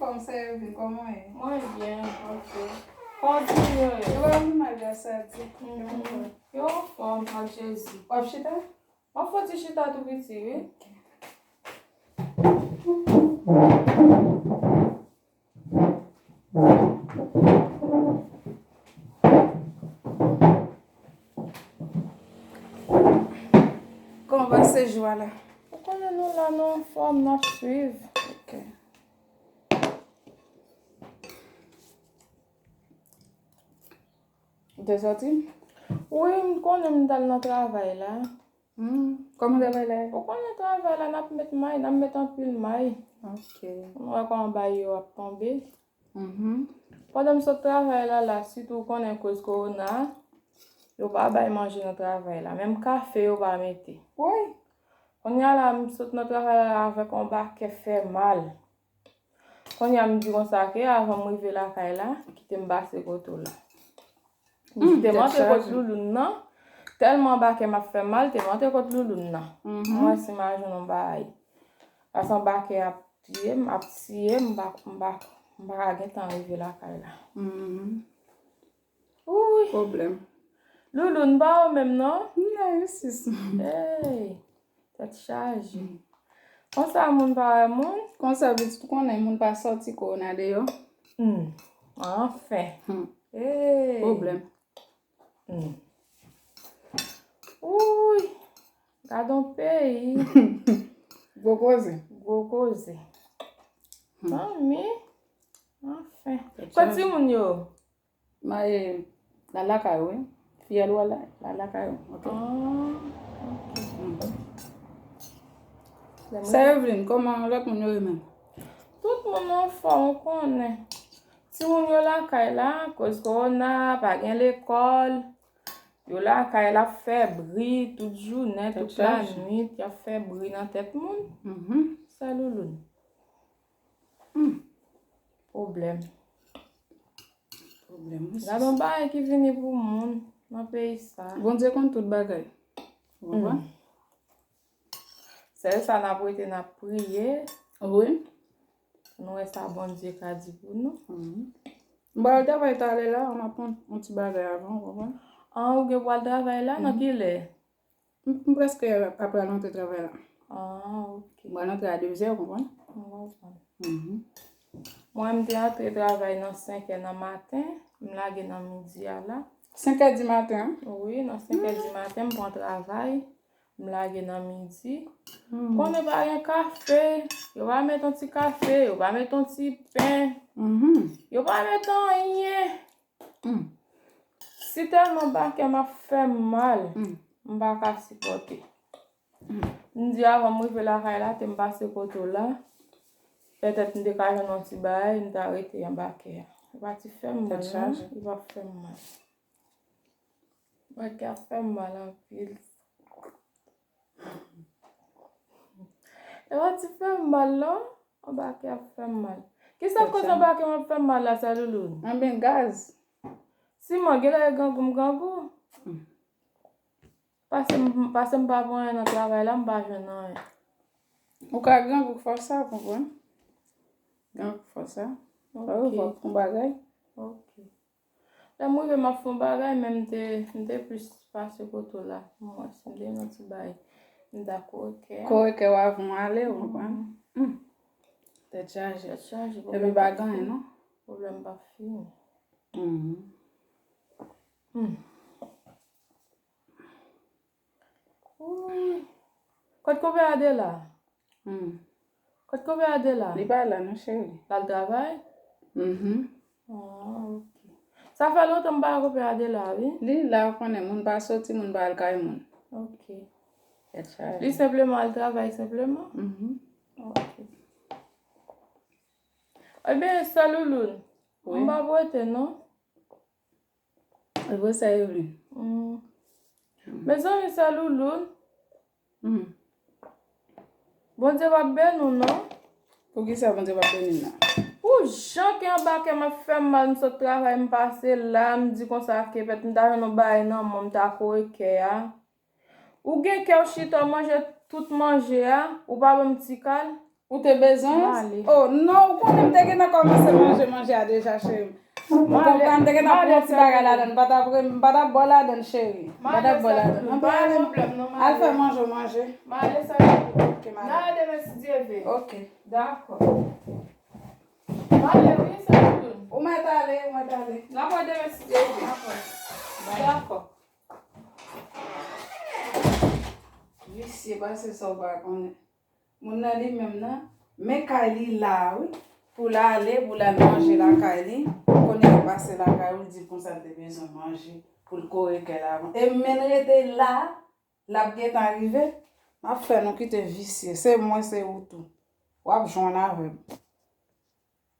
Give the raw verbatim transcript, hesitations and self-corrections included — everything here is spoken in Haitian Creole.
Kòman sa ye, Evelyn? Kòman w ye? Mwen byen, ok. Kòman timoun yo ye? Yo pa vin mal, gras a Dye. Mhm. Yo anfòm, ak Jezi. W ap chita? M ap fè ti chita tou piti, wi. Ok. Kòman pase jou a la? Ou konnen nou la, nou anfòm, n ap swiv. Ok. Ou te sòti? Wi, m konnen m t al nan travay la. Hmm, kòman travay la ye? Ou konnen travay la, n ap met may, n ap met anpil may. Ok. Nou wè kòman bay yo ap tonbe. Mhm. Pandan m sot travay la, la, sitou ou konnen koz kowona, yo pa bay manje nan travay la. Menm kafe, yo pa mete. Woy! Kounye a la, m sot nan travay la avèk yon bakè fè mal. Kounye a m di konsa ke avan m rive lakay la, kite m pase kote w la. M di, hmm, te monte kot Louloun nan. Tèlman bakè m ap fè mal, te monte kot Louloun nan. Mhm. Mwen si m a jwenn yon bagay. Paske yon bakè ap tiye m, ap tiye m, m pa, m pa, m pa ka gentan rive lakay la. Mhm. Uy. Pwoblèm. Louloun pa ou menm non? M la wi sis. Hey. Tèt chaje. Konsa moun pa wè moun. Konsa pitit ou konnen moun pa sòti kowona deyò. Hmm. Anfen. Hmm. Hey. Pwoblèm. Hmm. Uy. Gad on peyi. Gwo koze. Gwo koze. Hmm. Manmi. Anfen. Kot timoun yo? Maye la lakay ou, wi. Fiyèl ou a la, la lakay ou, ok. Ah, ok. Mhm. Sa Evelyn, kòman lòt moun yo ye menm? Tout moun anfòm, ou konnen. Timoun yo lakay la, koz kowona, pa gen lekòl. Yo lakay la ap fè bri tout jounen, tout lannuit, y ap fè bri nan tèt moun. Mhm. Sa Louloun. Hmm. Pwoblèm. Pwoblèm, wi. Gade yon bagay ki vini pou moun nan peyi sa. Bondye konn tout bagay. Ou konprann? Hmm. Sèl sa n ap rete, n ap priye. Wi. Pou n wè sa Bondye ka di pou nou. Mhm. M pral travay talè la, m ap pran yon ti bagay avan, ou konprann? An, ou gen pou al travay la? Nan ki lè? M, m prèske ap pral antre travay la. Ah, ok. M pral antre a dezè, ou konprann? M konprann. Mhm. Mwen, m te antre travay nan senkè nan maten, m lage nan midi a la. Senkè di maten, an? Wi, nan senkè di maten, m pran travay, m lage nan midi. Hmm. Konnen pa gen kafe, yo pa met yon ti kafe, yo pa met yon ti pen, mhm, yo pa met anyen. Hmm. Si tèlman bakè m ap fè m mal, hmm, m pa ka sipòte. Hmm. M di avan m rive lakay la, te m pase kote w la, petèt m te ka jwenn yon ti bagay, m ta rete anba kè a. Li pa ti fè m mal, non. Tèt chaje. Li pa fè m mal. Bakè ap fè m mal anpil. Li pa ti fè m mal, non. Yon bakè ap fè m mal. Kisa k koz yon bakè m ap fè m mal la, sa Louloun? Anben gaz. Siman, genlè e grangou m grangou. Hmm. Pase m, pase m pa pran anyen nan travay la, m pa jwenn anyen. Ou ka grangou k fè w sa, ou konprann? Grangou k fè w sa. Ok. Fò w fè yon bagay. Ok. Lè m rive, m ap fè yon bagay, men m te, m te plis pase kote w la. M wè si m te yon ti bagay. M ta kore kè a. Kore kè w avan w ale, ou konprann? Hmm. Tèt chaje. Tèt chaje, pwoblèm pa fini. Epi pa gen anyen, non? Pwoblèm pa fini. Hmm. Hmm. Uy. Kot konpè a de la? Hmm. Kot konpè a de la? Li pa la non, cheri. L al travay? Mhm. Ah, ok. Sa fè lontan m pa wè konpè a de la, wi. Li la, ou konnen, moun pa soti, moun pa al kay moun. Ok. Tèt chaje. Li senpleman al travay senpleman? Mhm. Ok. Ebyen, sa Louloun. Wi. M pa prete non. E vre sa, Evelyn. Hmm. Mezanmi, sa Louloun. Hmm. Bondye p ap beni w, non. Poukisa Bondye p ap beni m nan? Pou jan ke anba kè m ap fè m mal, m sot travay, m pase la, m di konsa ke pèt m ta jwenn yon bagay nan men w, m ta kore kè a. Ou gen kè w chita, w manje tout manje a, ou pa ban m ti kal, Ou te bezwen? Oh, non, ou konnen m te gentan kòmanse manje manje a deja, cheri. M konprann, m te gentan pran yon ti bagay ladan. M pa t ap re- m pa t ap ba w ladan, cheri. M pa t ap ba w ladan. Ann, pa ale. Al fè manje w manje. Ok, madam. Ok. Dakò. M ale wi, Sandrine. Ou mèt ale, ou mèt ale. N ap wè demen si Dye vle. Dakò. Visye pase sa w pa konnen. Moun nan li menm nan, men kay li la wi. Pou l ale, pou l al manje lakay li. Kounye a l pase lakay ou, l di l konsa l te bezwen manje. Pou l kore kè l avan. E m menm rete la, l ap gentan rive. M ap fè nou kite visye. Se mwen, se ou tou. W ap jwenn avè m.